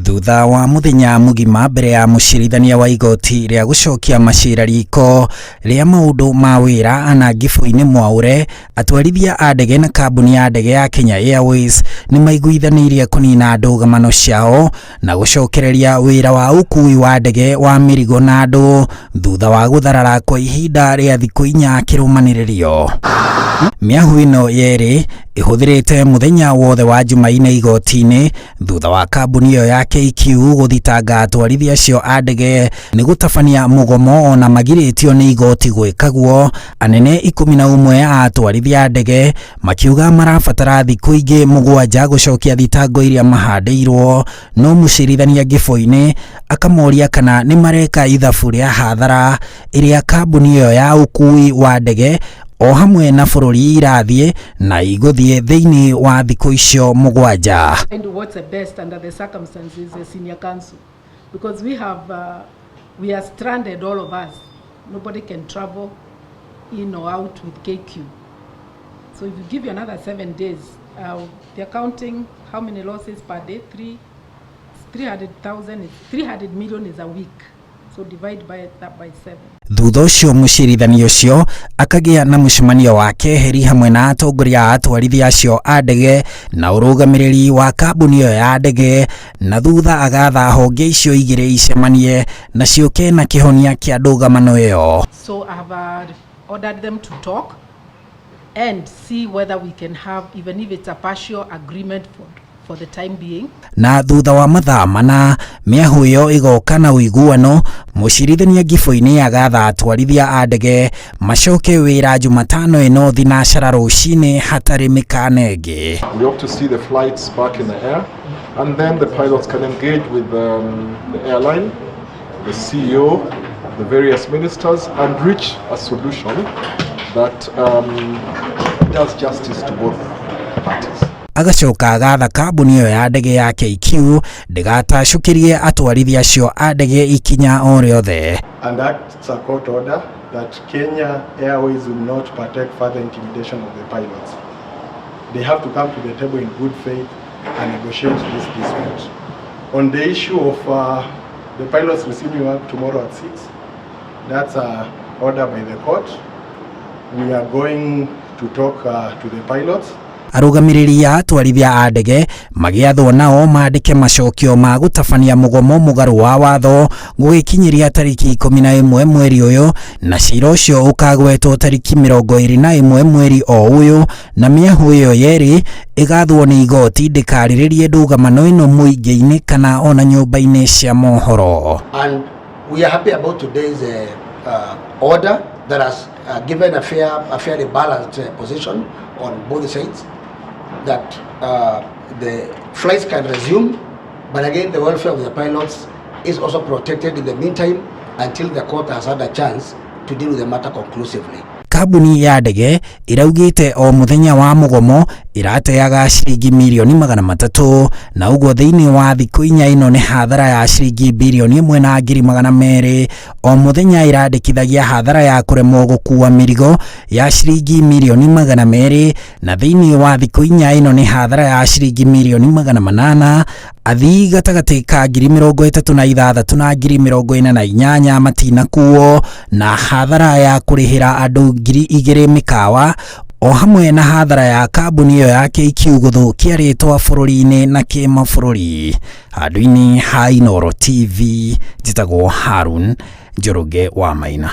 Thutha wa mũthenya mũgima mbere ya mũcirithania wa igoti rĩa gũcokia macira riko rĩa maũndũ ma wĩra Anna Giboini Mwaure, atwarithia a ndege na kambuni ya ndege ya Kenya Airways nĩ maiguithanĩirie kũnina ndũgamano ciao na gũcokereria wĩra wa ũkui wa ndege wa mĩrigo na andũ thutha wa gũtharara kwa ihinda rĩa thikũ 4 kĩrũmanĩrĩrio. Mĩahu ĩno yerĩ ĩhũthĩrĩte mũthenya wothe wa Jumaine igoti-inĩ thutha wa kambuni ĩyo ya KQ gũthitanga atwarithia acio a ndege nĩ gũtabania mũgomo ona magirĩtio nĩ igoti gwĩka guo. Anene 11 a atwarithia a ndege makiuga marabatara thikũ ingĩ 7 gũcokia thitango iria mahandĩirwo, no mũcirithania Giboini akamoria kana nĩ mareka ithabu rĩa hathara ĩrĩa kambuni ĩyo ya ũkui wa ndege o hamwe na bũrũri irathiĩ na igũthiĩ thĩinĩ wa thikũ icio 7. And what's the best under the circumstances as senior counsel, because we are stranded, all of us. Nobody can travel in or out with KQ. So if you give you another 7 days, they're counting how many losses per day? 300,000 is 300 million is a week. So divide by that by 7. Thutha ũcio mũcirithania ũcio akagĩa na mũcemanio wa keheri hamwe na atongoria a atwarithia acio a ndege na ũrũgamĩrĩri wa kambuni ĩyo ya ndege, na thutha agatha honge icio igĩrĩ icemanie na ciũke na kĩhonia kĩa ndũgamano ĩyo. So I have ordered them to talk and see whether we can have, even if it's a partial agreement for the time being. Na thutha wa mathaa 4 mĩahu ĩyo ĩgoka na ũiguano, mũcirithania Giboini agatha atwarithia a ndege macoke wĩra Jumatano ĩno thinacara rũcinĩ hatarĩ mĩkana ĩngĩ. We hope to see the flights back in the air, and then the pilots can engage with the airline, the CEO, the various ministers, and reach a solution that does justice to both parties. Agacoka agatha kambuni ĩyo ya ndege ya KQ ndĩgatacũkĩrie atwarithia acio a ndege ikinya o rĩothe. And acts a court order that Kenya Airways will not partake further intimidation of the pilots. They have to come to the table in good faith and negotiate this dispute. On the issue of the pilots resuming work tomorrow at 6, that's an order by the court. We are going to talk to the pilots. Arũgamĩrĩri a atwarithia a ndege magĩathwo nao mandĩke macokio ma gũtabania mũgomo mũgarũ wa watho gũgĩkinyĩria tarĩki 11 mweri ũyũ, na cira ũcio ũkagwetwo tarĩki 21 mweri o ũyũ, na mĩahu ĩyo yerĩ ĩgathwo nĩ igoti ndĩkarĩrĩrie ndũgamano ĩno mũingĩ-inĩ kana ona nyũmba-inĩ cia mohoro. And we are happy about today's order that has given a fairly balanced position on both sides, that the flights can resume, but again the welfare of the pilots is also protected in the meantime until the court has had a chance to deal with the matter conclusively. Kambuni ya ndege iraugĩte o mũthenya wa mũgomo ĩrateaga ciringi mirioni 300, na ũguo thĩinĩ wa thikũ 4 ĩno nĩ hathara ya ciringi birioni ĩmwe na ngiri magana merĩ. O mũthenya ĩrandĩkithagia hathara ya kũremwo gũkua mĩrigo ya ciringi mirioni 200, na thĩinĩ wa thikũ 4 ĩno nĩ hathara ya ciringi mirioni 800. Athii gatagatĩ ka ngiri 36 na ngiri 48 matinakuo, na hathara ya kũrĩhĩra andũ 2,000 mĩkawa, o hamwe na hathara ya kambuni ĩyo ya KQ gũthũkia rĩtwa bũrũri-inĩ na kĩmabũrũri. Handũ-inĩ ha Inooro TV, njĩtagwo Harun Njoroge wa Maina.